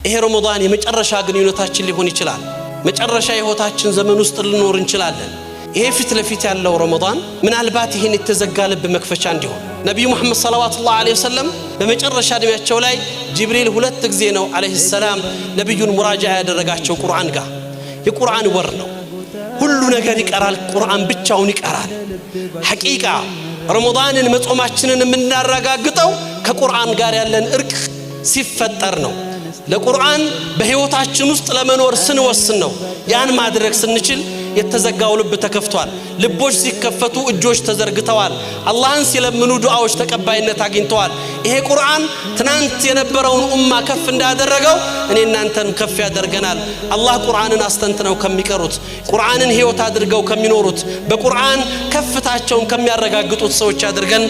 ይሄ ረመዳን የመጨረሻ ግንኙነታችን ሊሆን ይችላል። መጨረሻ የህይወታችን ዘመን ውስጥ ልኖር እንችላለን። ይሄ ፊት ለፊት ያለው ረመዳን ምናልባት ይህን የተዘጋ ልብ መክፈቻ እንዲሆን፣ ነቢዩ ሙሐመድ صلوات الله عليه وسلم በመጨረሻ ዕድሜያቸው ላይ ጅብሪል ሁለት ጊዜ ነው عليه السلام ነቢዩን مراجعة ያደረጋቸው ቁርአን ጋር። የቁርአን ወር ነው። ሁሉ ነገር ይቀራል፣ ቁርአን ብቻውን ይቀራል። حقيقة ረመዳንን መጾማችንን የምናረጋግጠው ከቁርአን ጋር ያለን እርቅ ሲፈጠር ነው። ለቁርአን በሕይወታችን ውስጥ ለመኖር ስንወስን ነው። ያን ማድረግ ስንችል የተዘጋው ልብ ተከፍቷል። ልቦች ሲከፈቱ እጆች ተዘርግተዋል። አላህን ሲለምኑ ዱዓዎች ተቀባይነት አግኝተዋል። ይሄ ቁርአን ትናንት የነበረውን ኡማ ከፍ እንዳደረገው እኔ እናንተን ከፍ ያደርገናል። አላህ ቁርአንን አስተንትነው ከሚቀሩት፣ ቁርአንን ሕይወት አድርገው ከሚኖሩት፣ በቁርአን ከፍታቸውን ከሚያረጋግጡት ሰዎች ያድርገን።